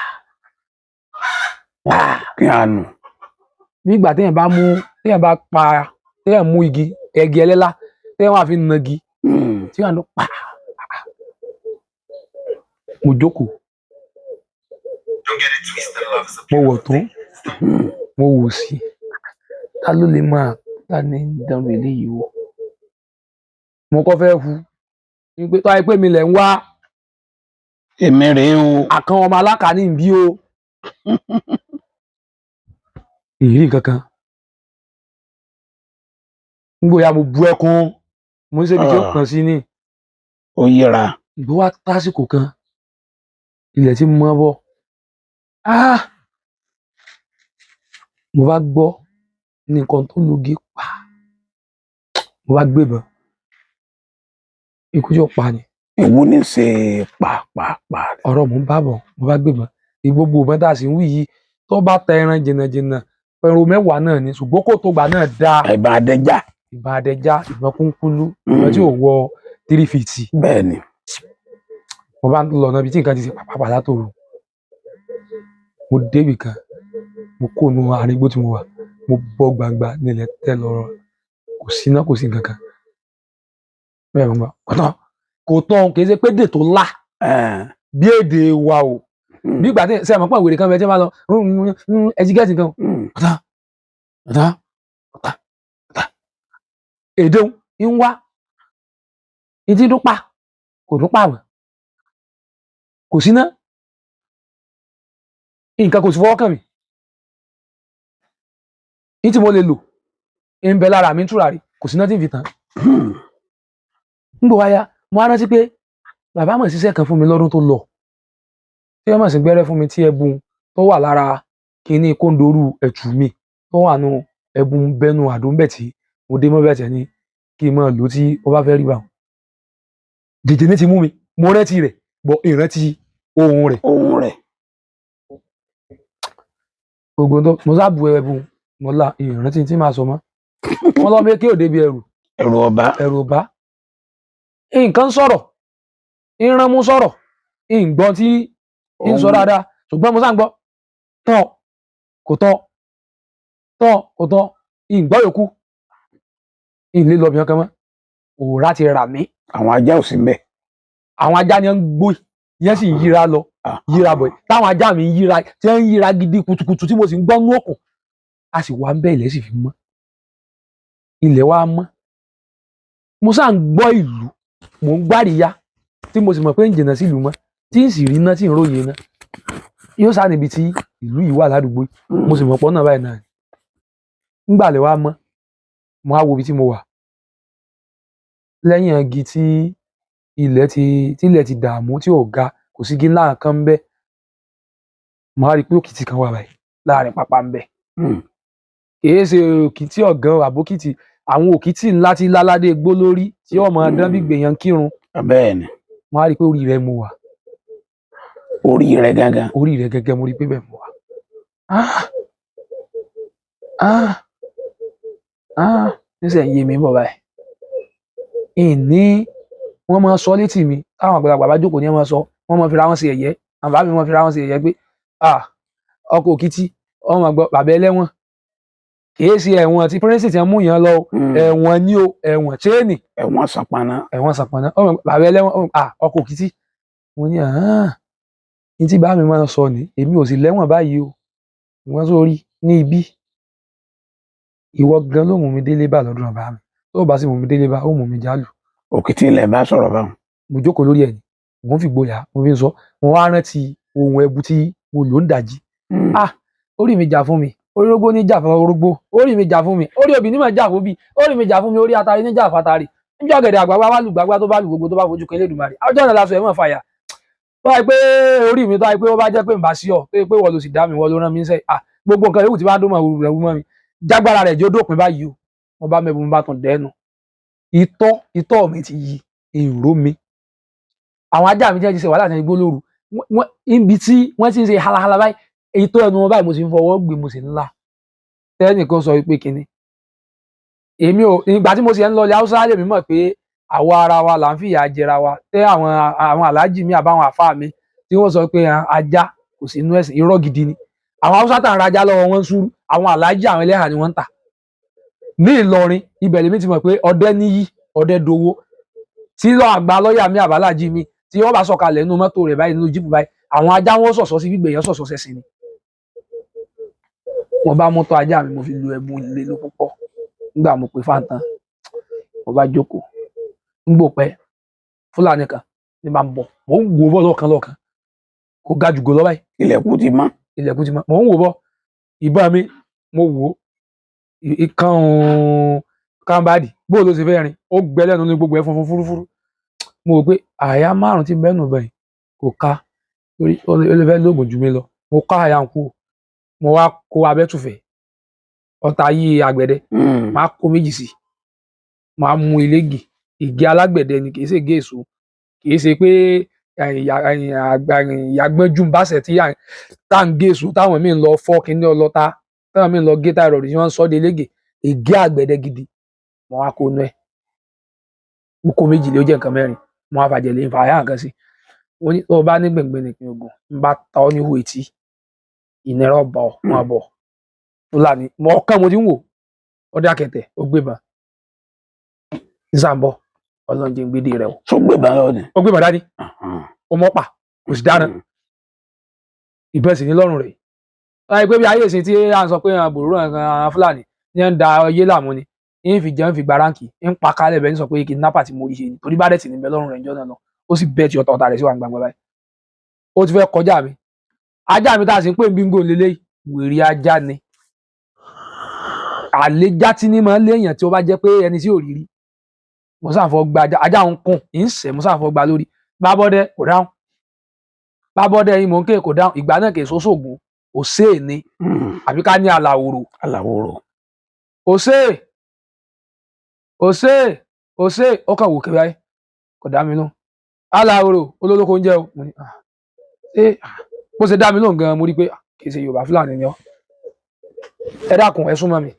pàà. Kí á nù. Bí ìgbà téèyàn bá mú, téèyàn bá pa, téèyàn mú igi ẹgi ẹlẹ́lá, téèyàn wà fi nagi tí wọ́n á lọ pàà. Mo jókòó. Mo wọ̀ tún, mo wò sí, ta ló lè máa ta ní dánwò eléyìí wò. Mo kọ́ fẹ́ hu wípé tó ayé pé mi lẹ̀ ń wá. Èmi rèé o. Àkàn ọmọ alákàní ń bí o. Ìrírí kankan ngbòya mo bu ẹkún, mo ń ṣebi tí ó kàn sí ní. Ó yíra. Ìgbó wa tásìkò kan, ilẹ̀ tí mọ́ bọ̀. Mo bá gbọ́ ní nǹkan tó lugi pa, mo bá gbébọn, ikú tí ó pa ni. Ìwú ní ṣe pàápàá. Ọ̀rọ̀ mò ń bá bọ̀, mo bá gbébọn. Gbogbo ìbọn tá a sì ń wí yìí, tó bá tẹ ẹran jìnnàjìnnà, ẹran mẹ́wàá náà ni, ṣùgbọ́n kò tó gbà náà dáa. Ìbọn adẹ́já. Ìbọn adẹ́já, ìbọn kúnkúlú, ìbọn tí ò wọ 3 feet. Bẹ́ẹ̀ ni. Mo bá ń lọ ọ̀nà ibi tí nǹkan ti ṣe pàpàpà látòru. Mo débì kan, mo kó nu àárín igbó tí mo wà, mo bọ́ gbangba nílẹ̀ tẹ́ lọ́rọ̀. Kò sí iná, kò sí nǹkan kan. Bẹ́ẹ̀ mo gbọ́, kò tán, kò tán, kì í ṣe pé dè tó lá bí èdè wa o. Bí ìgbà tí ṣe àmọ́ pọ̀ wèrè kan bẹ tí wọ́n bá lọ, ẹ ti gẹ́ẹ̀tì nǹkan. Kò tán, kò tán, kò tán, kò tán. Èdè ń wá, ìdí dún pa, kò dún pa mọ́. Kò sí iná. Nǹkan kò sì fọwọ́ kàn mí. Ní tí mo lè lò, ń bẹ lára mi ń túra rí, kò sí iná tí ń fi tàn. Ń gbò wáyá, mo á rántí pé bàbá mọ̀ ṣiṣẹ́ kan fún mi lọ́dún tó lọ. Tí wọ́n mọ̀ sí gbẹ́rẹ́ fún mi tí ẹbùn tó wà lára kíní kóńdórú ẹ̀tù mi tó wà nù ẹbùn bẹ́nu àdó ń bẹ̀ tí mo dé mọ́ bẹ̀ tẹ̀ ní kí n máa lò tí ó bá fẹ́ rí bá wọn. Dèjì ní ti mú mi, mo rántí rẹ̀, bọ̀ ìrántí ohun rẹ̀. Ohun rẹ̀. Gbogbo tó mo sá bu ẹbùn, mo la ìrántí tí màá sọ mọ́. Wọ́n lọ mé kí òde bí ẹrù. Ẹrù ọba. Ẹrù ọba. Nǹkan sọ̀rọ̀, ìrànmú sọ̀rọ̀, ìgbọ́n tí ń sọ dáadáa, ṣùgbọ́n mo sá ń gbọ́. Tán, kò tán, tán, kò tán, ìgbọ́ yòókù. Ìlé lọ bìyàn kan mọ́. Òòrá ti rà mí. Àwọn ajá ò sí mbẹ̀. Àwọn ajá ni ń gbó, yẹn sì ń yíra lọ, yíra bọ̀. Táwọn ajá mi ń yíra, tí wọ́n ń yíra gidi kutukutu tí mo sì ń gbọ́ nú òkun. A sì wá ń bẹ́ ilẹ̀ sì fi mọ́. Ilẹ̀ wa mọ́. Mo sá ń gbọ́ ìlú, mò ń gbáríyá, tí mo sì mọ̀ pé ń jìnnà sí ìlú mọ́, tí ń sì rí iná, tí ń róye iná. Yóò sá níbi tí ìlú yìí wà ládùúgbò. Mo sì mọ̀ pọ́ náà báyìí náà. Ńgbà lè wá mọ́, mo á wo ibi tí mo wà. Lẹ́yìn igi tí ilẹ̀ ti dààmú tí ò ga, kò sí igi ńlá kan ń bẹ. Mo á rí pé òkìtì kan wà báyìí láàrin pápá ń bẹ. Kìí ṣe òkìtì ọ̀gán àbókìtì, àwọn òkìtì ńlá tí láládé gbó lórí tí ọmọ dán bí gbèyàn kírun. Bẹ́ẹ̀ ni. Mo á rí pé orí rẹ̀ mo wà. Orí rẹ̀ gangan. Orí rẹ̀ gẹ́gẹ́ mo rí pé bẹ́ẹ̀ mo wà. Níṣẹ́ ń yé mi bọ̀ báyìí. Ìní wọ́n máa sọ létí mi, táwọn àgbàlagbà bá jókòó ní wọ́n máa sọ, wọ́n máa fira wọn sí ẹ̀yẹ. Àwọn bàbá mi máa fira wọn sí ẹ̀yẹ pé ọkọ̀ òkìtì, wọ́n máa gbọ́ bàbá ẹlẹ́wọ̀n. Kìí ṣe ẹ̀wọ̀n tí píríncì ti mú yàn lọ, ẹ̀wọ̀n ni o, ẹ̀wọ̀n chéènì. Ẹ̀wọ̀n sàpàná. Ẹ̀wọ̀n sàpàná. Bàbá ẹlẹ́wọ̀n, ọkọ̀ òkìtì. Mo ní ní tí bàbá mi máa sọ ni, èmi ò sì lẹ́wọ̀n báyìí o. Wọ́n sórí ní ibí. Ìwọ gan ló mú mi délé bá lọ́dún bàbá mi. Tó bá sì mú mi délé bá, ó mú mi jálù. Òkìtì ilẹ̀ bá sọ̀rọ̀ báwọn. Mo jókòó lórí ẹ̀ ni, mò ń fi gboyà, mo fi ń sọ, mo wá rántí ohun ẹbu tí mo lò ń dàjí. Orí mi jà fún mi, orí orógbó ní jà fún orógbó, orí mi jà fún mi, orí obì ní mà jà fún obì, orí mi jà fún mi, orí atari ní jà fún atari. Níjọ́ ọ̀gẹ̀dẹ̀ àgbàgbà wá lù gbàgbà tó bá lù gbogbo tó bá fojú kan Elédùmarè. Ọjọ́ náà laṣọ ẹ̀ mọ̀ fàyà. Tó bá yẹ pé orí mi, tó bá yẹ pé ó bá jẹ́ pé ń bá sí ọ, tó yẹ pé wọ́n ló sì dá mi, wọ́n ló rán mi ń sẹ́, gbogbo nǹkan yòówù tí bá dún mọ́ rẹ̀ wú mọ́ mi. Jágbára rẹ̀ jó dópin báyìí o. Mo bá mẹ́bu, mo bá tún dẹ́nu. Itọ́ mi ti yí, èrò mi. Àwọn ajá mi jẹ́ ti ṣe wàhálà ní igbó lóru. Níbi tí wọ́n ti ń ṣe halahala báyìí, itọ́ ẹnu wọn báyìí mo sì ń fọwọ́ gbé, mo sì ń lá. Tẹ́nìkan sọ wípé kíni. Èmi ò, ìgbà tí mo sì ń lọ ilẹ̀ Haúsá lèmi mọ̀ pé àwa ara wa là ń fìyà jẹra wa. Tẹ́ àwọn aláàjì mi àbáwọn àfáà mi tí wọ́n sọ pé ajá kò sí inú ẹ̀sìn, irọ́ gidi ni. Àwọn Haúsá tà ń rajá lọ́wọ́ wọn ń súrú, àwọn aláàjì àwọn ẹlẹ́hà ni wọ́n ń tà. Ní Ìlọrin, ibẹ̀ lèmi ti mọ̀ pé ọdẹ níyì, ọdẹ dowó. Tí lọ àgbà lọ́ọ̀yà mi àbáláàjì mi tí wọ́n bá sọ̀kalẹ̀ nínú mọ́tò rẹ̀ báyìí, nínú jíìpù báyìí, Àwọn ajá wọn sọ̀sọ́ sí gbígbé èèyàn sọ̀sọ́ sẹ́sìn ni. Mo bá mọ́tò ajá mi, mo fi lu ẹbu ilé ló púpọ̀. Nígbà mo pe fáńtán, mo bá jókòó ń gbò pẹ́, Fúlàní kan ní bá ń bọ̀. Mò ń wò bọ́ lọ́ọ̀kan lọ́ọ̀kan, kò ga jù gò lọ báyìí. Ilẹ̀kùn ti mọ́. Ilẹ̀kùn ti mọ́. Mò ń wò bọ́, ìbọn mi mo wò ó ìkan kánbádì bó ló ṣe fẹ́ rìn, ó gbẹ lẹ́nu ní gbogbo ẹ̀ funfun fúrúfúrú. Mo wò pé àyà márùn tí bẹ́ẹ̀ nù bẹ́ẹ̀ kò ká torí ó lè fẹ́ lóògùn jù mí lọ. Mo ká àyà ń kú, mo wá kó abẹ́tùfẹ̀ ọ̀tá yí àgbẹ̀dẹ, máa kó méjì sí, máa mú eléègì ìgé alágbẹ̀dẹ ni, kì í ṣe gé èso, kì í ṣe pé ìyàgbọ́njú ń báṣẹ̀ tí tá à ń gé èso, táwọn míì ń lọ fọ́ kíní ọlọ́ta, táwọn míì ń lọ gé táìrọ̀dì tí wọ́n ń sọ́ de eléègè, ìgé àgbẹ̀dẹ gidi. Mo wá kó inú ẹ̀, mo kó méjì lé, ó jẹ́ nǹkan mẹ́rin. Mo wá fàjẹ̀lé ń fa àyà nǹkan sí. Mo ní tó o bá ní gbẹ̀ngbẹ̀ nìpín ogun ń bá ta ọ́ níhò etí, ìnira ọba ọ̀ máa bọ̀. Fúlàní mo ọkàn mo ti ń wò ó dákẹ̀tẹ̀, ó gbébọn nísàmbọ̀. Ọlọ́run jẹ́ ń gbédè rẹ o. Tó gbébọn lọ ni. Ó gbébọn dání, ó mọ́pà, kò sì dáná, ìbọn sì ní lọ́rùn rẹ̀. Láyé pé bí ayé ìsìn tí à ń sọ pé àwọn bòróró àwọn Fúlàní ní ń da ọyé láàmú ni ń fi jẹun fi gba ráǹkì ń pa kálẹ̀ bẹ́ẹ̀, ń sọ pé kidnapper tí mo rí ṣe ni, torí bá dẹ̀ tì ní bẹ lọ́rùn rẹ̀ níjọ́ náà lọ. Ó sì bẹ́ẹ̀ tí ọ̀tá ọ̀tá rẹ̀ sí wà gbangba báyìí. Ó ti fẹ́ kọjá mi. Ajá mi tá a sì ń pè ní bíngò lélẹ́yìí, wèrè ajá ni, àlejá tí ní máa ń léèyàn tí ó bá jẹ́ pé ẹni tí ò rí rí. Mo sáfọ gba ajá, ajá ń kùn ń sẹ̀, mo sáfọ gba lórí. Bábọ́dẹ kò dáhùn, bábọ́dẹ yìí mò ń ké kò dáhùn. Ìgbà náà kì í sọ́sọ́gùn òsè ni, àbí ká ní àlàwòrò. Àlàwòrò. Òsè òsè òsè, ó kàn wò kiri ayé, kò dá mi lóhùn. Àlàwòrò olólùkọ oúnjẹ o. Mo ní ṣé bó ṣe dá mi lóhùn gan, mo rí i pé kì í ṣe Yorùbá, Fúlàní ni ọ. Ẹ dákun, ẹ súnmọ́ mi.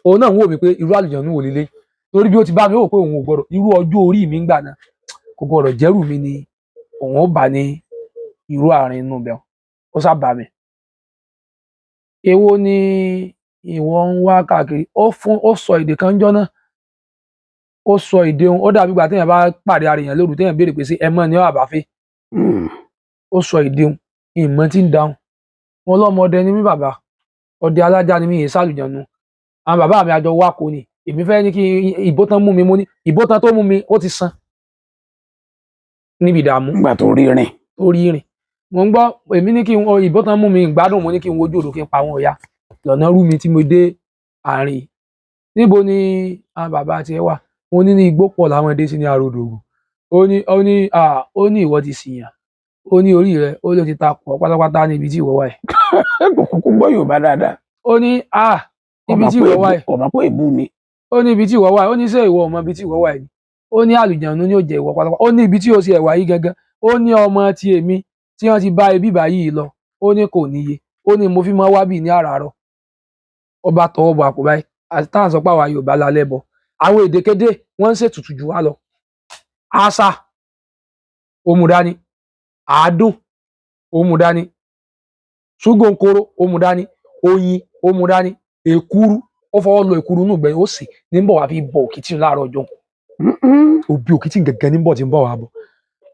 Òun náà ń wò mí pé irú àlùjànnú wò lélẹ̀, torí bí ó ti bá mi ó wò pé òun ò gbọdọ̀ irú ọjọ́ orí mi ń gbà náà, kò gbọdọ̀ jẹ́rù mi ni òun ó bá ní irú àárín inú bẹ́ẹ̀. Ó sábà mi. Èwo ni ìwọ ń wá káàkiri? Ó fún ó sọ èdè kan jọ́ náà, ó sọ èdè òun, ó dàbí ìgbà téèyàn bá pàdé ara èèyàn lóru, téèyàn béèrè pé sí ẹ mọ́ ni ọ́ àbáfẹ́. Ó sọ èdè òun, ìmọ̀ tí ń dáhùn wọn lọ́mọdé ni mí, bàbá ọdẹ alájá ni mí, yìí sálùjànnú. Àwọn bàbá mi àjọ wá kó ni èmi fẹ́ ní kí ìbò tán mú mi. Mo ní ìbò tán tó mú mi, ó ti san níbi ìdààmú. Nígbà tó rí rìn. Tó rí rìn, mo ń gbọ́. Èmi ní kí n ìbò tán mú mi ìgbádùn, mo ní kí n wojú odò kí n pa àwọn ọ̀ya lọ́nà rú mi tí mo dé àárín. Níbo ni àwọn bàbá tiẹ̀ wà? Mo ní ní igbó pọ̀ làwọn dé sí ní àròdògùn. Ó ní ó ní ìwọ ti ṣìyàn, ó ní orí rẹ ó ló ti ta pọ̀ pátápátá níbi tí ìwọ wà yìí. Kò kúkú gbọ́ Yorùbá dáadáa. Ó ní ibi tí ìwọ wà yìí. Kò mọ̀ pé èbú ni. Ó ní ibi tí ìwọ wà yìí. Ó ní ṣé ìwọ ò mọ ibi tí ìwọ wà yìí? Ó ní àlùjànnú ní ó jẹ ìwọ pátápátá. Ó ní ibi tí o ṣe ẹwà yìí gangan, ó ní ọmọ ti èmi tí wọ́n ti bá ibi báyìí lọ, ó ní kò níye. Ó ní mo fi máa wá bì ní àràárọ̀. Ọba tọwọ́ bọ àpò báyìí. Àti táwọn sọ pé àwa Yorùbá la lẹ́bọ, àwọn èdèkédè wọ́n ń ṣètùtù jù wá lọ. Àṣà òmùdání, àádùn òmùdání, ṣúgòǹkoro òmùdání, oyin òmùdání, èkuru, ó fọwọ́ lọ èkuru nù gbẹ̀yìn, ó sì ní bọ̀ wá fi bọ òkìtì láàárọ̀ ọjọ́. Òbí òkìtì gẹ́gẹ́ ní bọ̀ tí ń bọ̀ wá bọ̀.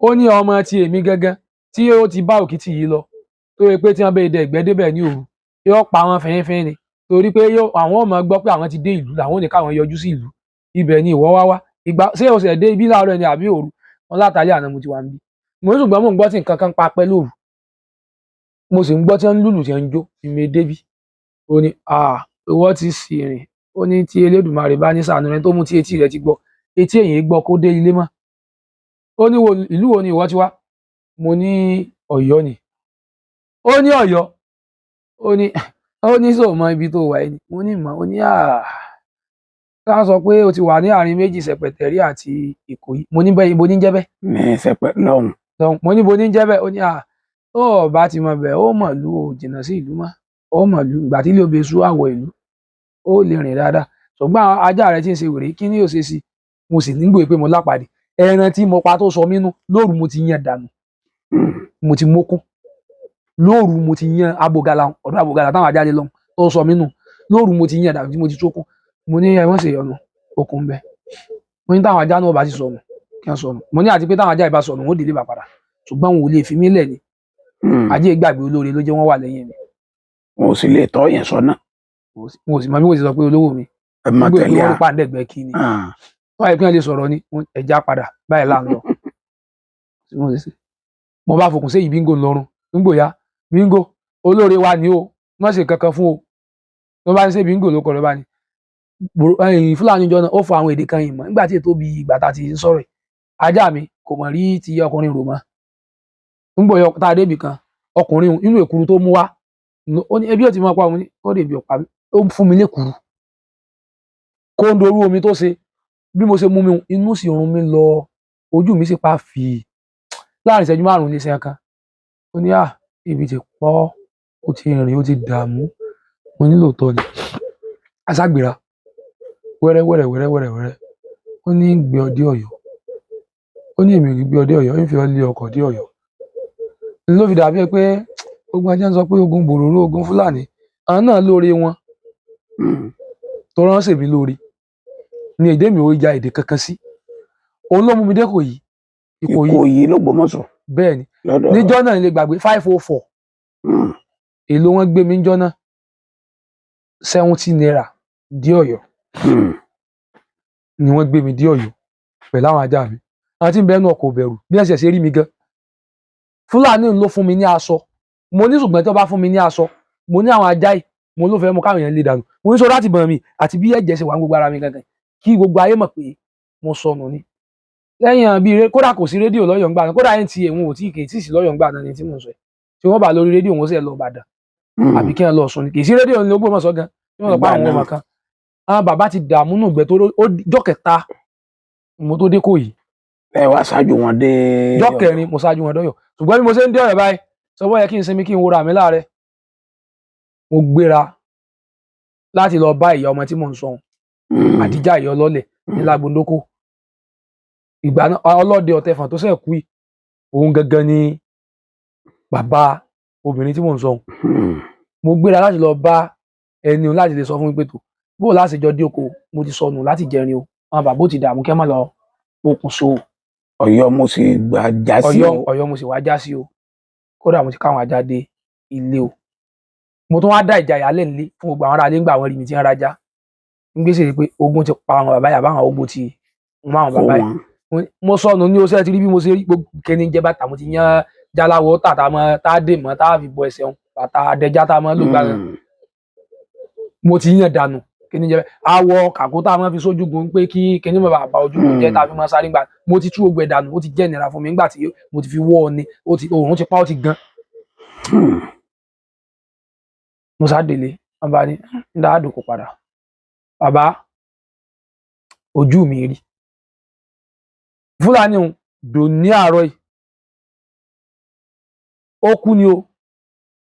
Ó ní ọmọ ti èmi gángan tí ó ti bá òkìtì yìí lọ, tó yẹ pé tí wọ́n bẹ dẹ ìgbẹ́ débẹ̀ ní òru, yóò pa wọn fínfín ni, torí pé àwọn ọmọ gbọ́ pé àwọn ti dé ìlú, làwọn ò ní káwọn yọjú sí ìlú. Ibẹ̀ ni ìwọ wá wá ìgbà ṣé o ṣẹ̀ dé ibi láàárọ̀ ni àbí òru? Wọn látàlí àná mo ti wà níbí. Mo ní ṣùgbọ́n mò ń gbọ́ tí nǹkan kan pa pẹ́ lóru, mo sì ń gbọ́ tí wọ́n ń lùlù tí wọ́n ń jó ìmọ̀ débí. Ó ní ìwọ ti sì rìn. Ó ní tí Elédùmarè bá ní ṣàánú rẹ tó mú tí etí rẹ ti gbọ́, etí èyí gbọ́ kó dé ilé mọ́. Ó ní ìlú wo ni ìwọ ti wá? Mo ní Ọ̀yọ́ ni. Ó ní Ọ̀yọ́. Ó ní sọ mọ ibi tó wà yìí ni? Mo ní mọ̀. Ó ní ká sọ pé o ti wà ní àárín méjì, Sẹ̀pẹ̀tẹ̀rí àti Ìkòyí. Mo ní bẹ́ẹ̀, ibo ní jẹ́ bẹ́ẹ̀? Ní Sẹpẹ lọ́hùn. Mo ní bo ní jẹ́ bẹ́ẹ̀? Ó ní tó o bá ti mọ bẹ́ẹ̀, ó mọ̀ lú o jìnnà sí ìlú mọ́, ó mọ̀ lú ìgbà tí ilé obè sú àwọ̀ ìlú, ó lè rìn dáadáa, ṣùgbọ́n ajá rẹ tí ń ṣe wèrè, kí ni yóò ṣe sí? Mo sì nígbò pé mo lápàdé ẹran tí mo pa tó sọ mí nù lóru, mo ti yan dànù, mo ti mókún lóru, mo ti yan abogala ọ̀dọ̀ abogala táwọn ajá lé lọ tó sọ mí nù lóru, mo ti yan dànù tí mo ti tókun. Mo ní ẹ wọ́n ṣe yọnu okùn bẹ́ẹ̀. Mo ní táwọn ajá náà bá ti sọnù kí wọ́n sọnù. Mo ní àti pé táwọn ajá ìbá sọnù, wọn ó délé bá padà, ṣùgbọ́n wọn ò lè fi mí lẹ̀ ni. Ajé gbàgbé olóore ló jẹ́ wọ́n wà lẹ́yìn mi. Wọn ò sì lè tọ́ yẹn sọ́nà. Wọn ò sì mọ bí wọ́n ti sọ pé olówó mi Ẹ má nígbà pé tẹ̀lé wọ́n a. rí pàǹdẹ̀gbẹ́ kí ni wọ́n yẹ kí wọ́n lè sọ̀rọ̀ ni ẹja padà báyìí là ń lọ. Mo bá fòkùn sí èyí bíngò ńlọrùn ńgbòyà bíngò olóore wa ni o, má ṣe kankan fún o. Tó bá ń ṣe bíngò ló kọ ló bá ní Fúlàní jọ náà ó fọ àwọn èdè kan yìí mọ́ nígbà tí ètò bíi ìgbà tá a ti ń sọ̀rọ̀ yìí. Ajá mi kò mọ̀ rí ti ọkùnrin rò mọ́. Ńgbòyà tá a débì kan, ọkùnrin inú èkuru tó mú wá, ó ní ebi ò ti mọ pa òun ní kó dèbí ọ̀pá mi, ó fún mi lékuru kóńdó orú omi tó ṣe. Bí mo ṣe mú mi, inú sì run mi lọ, ojú mi sì pa fì láàrin ìṣẹ́jú márùn-ún lè ṣe kan. Ó ní à ibi ti pọ̀, ó ti rìn, ó ti dààmú. Mo nílò tọ́ ni aṣágbéra wẹ́rẹ́ wẹ́rẹ́ wẹ́rẹ́ wẹ́rẹ́ wẹ́rẹ́. Ó ní gbé ọ dé Ọ̀yọ́. Ó ní èmi ò ní gbé ọ dé Ọ̀yọ́, ń fi ọ lé ọkọ̀ dé Ọ̀yọ́. Ló fi dàbí pé ogun ajá ń sọ pé ogun bòròró, ogun Fúlàní, àwọn náà lóore wọn tó ránṣẹ́ mi lóore ní èdè mi ò ya èdè kankan sí. Òun ló mú mi dé Ìkòyí. Ìkòyí. Ìkòyí l'Ógbómọ̀ṣọ́. Bẹ́ẹ̀ ni. Lọ́dọ̀ Níjọ́ náà lè gbàgbé 504. Èlò wọn gbé mi níjọ́ náà, ₦70 dé Ọ̀yọ́ ni wọ́n gbé mi dé Ọ̀yọ́ pẹ̀lú àwọn ajá mi. Àwọn tí ń bẹ nínú ọkọ̀ ò bẹ̀rù bí ẹ̀sẹ̀ ṣe rí mi gan. Fúlàní ló fún mi ní aṣọ. Mo ní ṣùgbọ́n tí wọ́n bá fún mi ní aṣọ, mo ní àwọn ajá yìí, mo ló fẹ́ mú káwọn èèyàn lè dànù. Mo ní sọ láti bọ̀n mi àti bí ẹ̀jẹ̀ ṣe wà ní gbogbo ara mi gangan, kí gbogbo ayé mọ̀ pé mo sọnù ni. Lẹ́yìn bíi kódà kò sí rédíò lọ́yọ̀ọ́ ńgbà náà, kódà NTA wọn ò tí kì í tí sí lọ́yọ̀ọ́ ńgbà náà ni tí mò ń sọ yìí. Tí wọ́n bá lórí rédíò, wọn sì lọ Ìbàdàn àbí kí wọ́n lọ Ọ̀ṣun ni. Kì í sí rédíò ní Ògbómọ̀ṣọ́ gan tí wọ́n lọ pa àwọn ọmọ kan. Àwọn bàbá ti dààmú nùgbẹ́ tó ó jọ́ kẹta mo tó dé Ìkòyí. Ẹ wá ṣáájú wọn dé. Jọ́ kẹrin mo ṣáájú wọn dọ́yọ̀. Ṣùgbọ́n bí mo ṣe ń dé Ọ̀yọ́ báyìí, sọ bọ́ yẹ kí n sinmi, kí n wúra mi láàrẹ. Mo gbéra láti lọ bá ìyá ọmọ tí mò ń sọ ohun, Àdíjà ìyá ọlọ́lẹ̀ ní Lágbóńdókò. Ìgbà náà ọlọ́dẹ Ọ̀tẹ̀fọ̀n tó ṣẹ̀ kú yìí, òun gangan ni bàbá obìnrin tí mò ń sọ ohun. Mo gbéra láti lọ bá ẹni òun láti lè sọ fún mi pé tó bó o láti jọ dé oko, mo ti sọnù láti jẹrin o, àwọn bàbá ò ti dààmú kí ẹ má lọ pokùnso. Ọ̀yọ́ mo sì gbà já sí. Ọ̀yọ́ O. Ọ̀yọ́ mo sì wá já sí o. Kódà mo ti káwọn ajá dé ilé o. Mo tún wá dá ìjà ìyálẹ̀ nílé fún gbogbo àwọn aráalé ńgbà wọn rí mi tí ń rajá ń gbèsè pé ogun ti pa àwọn bàbá yà báwọn ogun ti mú àwọn Kó bàbá yìí. wọn. Mo sọnù ní oṣù tí rí bí mo ṣe rí gbogbo kíni jẹ bàtà mo ti yan jáláwọ tàtà mọ tá a dè mọ tá a fi bọ ẹsẹ̀ wọn, bàtà adẹjá tá a mọ lò gbà. Mo ti yan dànù kíni jẹ awọ kàkó tá a mọ fi sójúgun pé kí kíni mọ bàbá ojúgun jẹ tá a fi mọ sáré gbà. Mo ti tú gbogbo ẹ̀ dànù, ó ti jẹ́ ìnira fún mi nígbà tí mo ti fi wọ́ ọ ni ó ti òòrùn ti pa, ó ti gan. Mo sá délé, wọn bá ní ń dá àdókò padà. Bàbá ojú mi rí Fúlàní òun dò ní àárọ̀ yìí, ó kú ni o,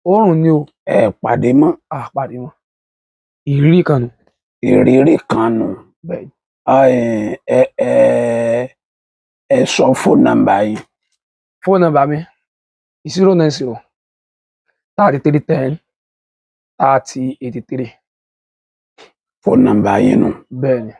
ó rùn ni o. Ẹ pàdé mọ́. Àpàdé wọn, ìrírí kan nù. Ìrírí kan nù. Bẹ́ẹ̀. Ah, ẹ ẹ ẹ ẹ sọ phone number yín. Phone number mi, 090 33 10 30 83. Phone number yín nù. Bẹ́ẹ̀ ni.